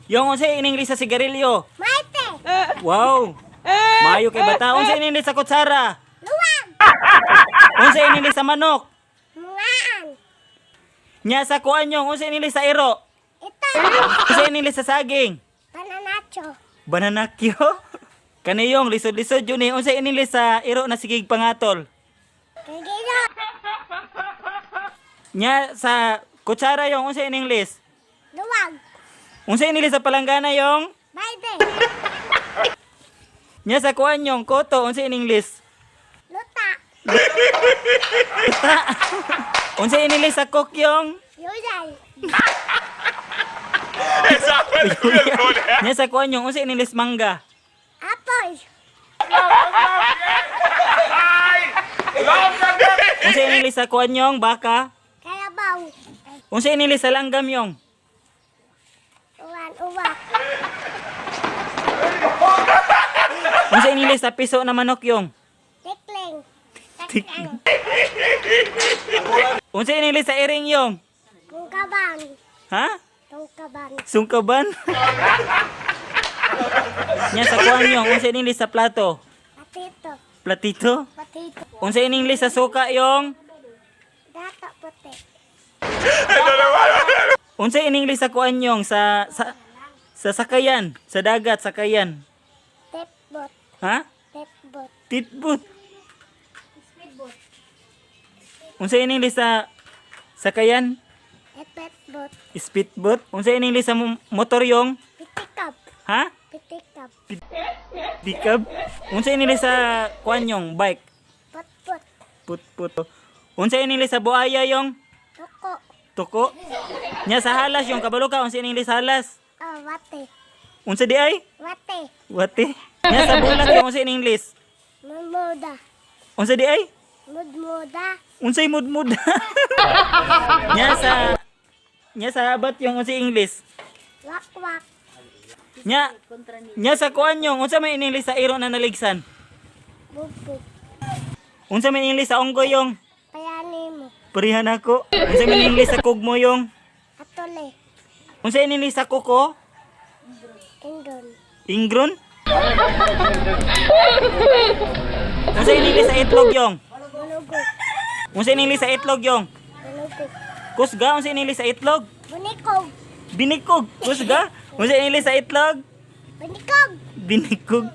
Yung unsa in English sa sigarilyo? Maite. Wow. Maayo kay bata. Unsa in English sa kutsara? Luwag. Unsa in English sa manok? Mungaan. Nya sa kuan yung unsa in English sa iro? Ito. Unsa in English sa saging? Pananacho. Bananakyo? Kaniyong lisod-lisod yun eh. Unsa in English sa iro na sigig pangatol? Kagilo. Nya sa kutsara yung unsa in English? Luwag. Unsa in English sa palanggana yung? Balde. Nya sa kuan yung koto unsa in English? Luta. Ta. Unsa in English sa cook yung? Yuyay. Nya sa kuan yung unsa in English mangga? Apoy. Unsa in English sa kuan yung baka? Kalabaw. Unsa in English sa langgam yung? Uwan uwak. Unsa in English sa piso na manok yung? Tikling. Tikling. Unsa in English sa iring yung? Tungkaban. Ha? Tungkaban. Sungkaban? Nya sa kuan yung unsa in English sa plato? Patito. Platito? Patito. Unsa in English sa suka yung? Dato puti. Unsa in English sa kuan yung sa sakayan, sa dagat sakayan? Tipbot. Ha? Tipbot. Titbut. Unsa in English sa sakayan? Epetbot. Speedboat. Unsa in English sa motor yung? Pitikap. Ha? Pitikap. Dikab. Unsa in English sa kuan yung bike? Potpot. Put-put. Unsa in English sa buaya yung? Tuko. Tuko. Nya sa halas yung kabalo ka unsa in English sa halas? Oh, wate. Unsa di ay? Wate. Wate. Nya sa bulak yung unsa in English? Mudmuda. Unsa di ay? Mudmuda. Unsay mudmud? Nya sa Nya sa habat yung unsa English? Wakwak. Nya Nya sa kuan yung unsa may in English sa iro na naligsan? Bubog. Unsa may in English sa unggoy yung? Payani mo. Parihan ako. Unsa may in English sa kugmo yung? Atole. Unsa in English sa kuko? Indon. Ingron? Unsa in English sa itlog yung? Bulugog. Unsa in English sa itlog yung? Bulugog. Kusga unsa in English sa itlog? Bunikog. Binikog. Kusga? Unsa in English sa itlog? Bunikog. Binikog.